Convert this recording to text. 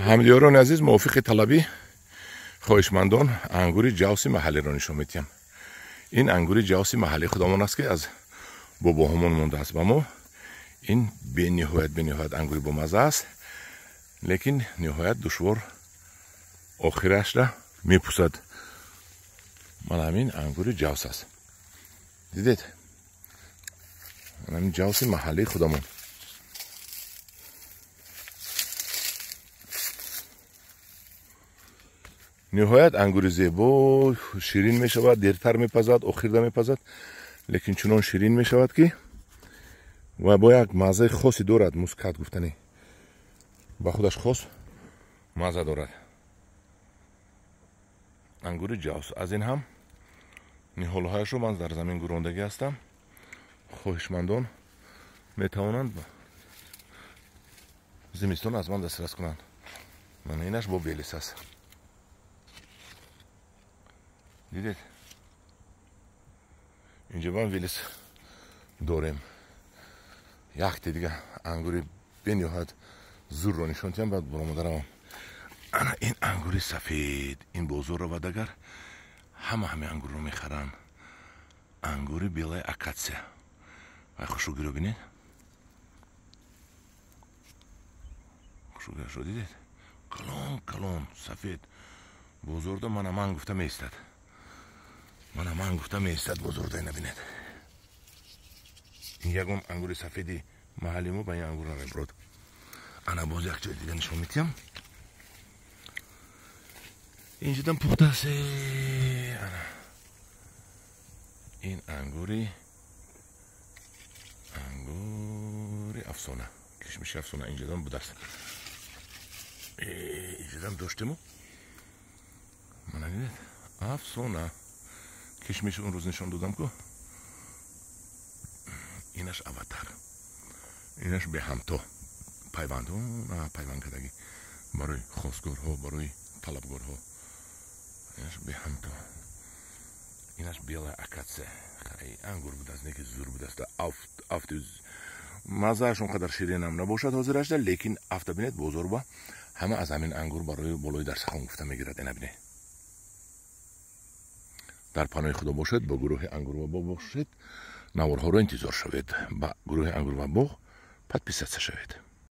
Ҳамдиёрони азиз, мувофиқи талабӣ хоҳишмандон ангури ҷавси маҳаллиро нишон медиҳам. Ин ангури ҷавси маҳаллии худамон аст, ки аз бобоҳомон мондааст ба мо. Ин бениҳоят ангури бомазза аст, лекин ниҳоят душвор охирашра мепусад. Мана ҳамин ангури ҷавс аст. Дидед? Мана ҳамин ҷавси маҳаллии худамон. Ниҳоят ангури зебо, ширин мешавад, дертар мепазад, охирда мепазад, лекин чунон ширин мешавад, ки ва бо як маззаи хосе дорад, мускат гуфтанӣ ба худаш хос мазза дорад. Ангури ҷавс. Аз ин ҳам ниҳолҳояшро ман дар замин гурондагӣ ҳастам. Хоҳишмандон метавонанд зимистон аз ман дастрас кунанд. Мана инаш бо белис аст. Дидед? Инҷо ман велис дорем. Якте дига ангури бениҳоят зурро нишон диҳам, баъд баромадаравам. Ана ин ангури сафед, ин бозор равад, агар ҳама ҳамин ангурро мехаранд. Ангури белая акация. Вай хушругиро бинед. Хушругиашро дидед? Калон калон сафед. Бозорда мана ман гуфта меистад. Мана ман гуфта меистад бозорда, ина бинед. Ин ягон ангури сафеди маҳалли мо ба ин ангур намебурад. Ана боз як ҷои дига нишон медиҳам. Инҷодан пухта аст. Ана ин ангури афсона, кишмиши афсона инҷодан будааст. Инҷодан доштему. Мана дидед? Афсона. Кишмиш он рӯз нишон додам ку. Инаш аватар. Инаш беҳамто. Пайванд, пайванд кардагӣ барои хосгорҳо, барои талабгорҳо. Инаш беҳамто. Инаш белая акация. Хай ангур будааст, не ки зур будааст. Афт маззааш он қадар ширинам набошад ҳозирашда, лекин афта бинед, бозор ба ҳама аз ҳамин ангур барои болои дарсахон гуфта мегирад. Ина бинед. Дар паноҳи Худо бошед, бо гурӯҳи Ангур ва боғ бошед, наворҳоро интизор шавед. Ба гурӯҳи Ангур ва боғ подписаться шавед.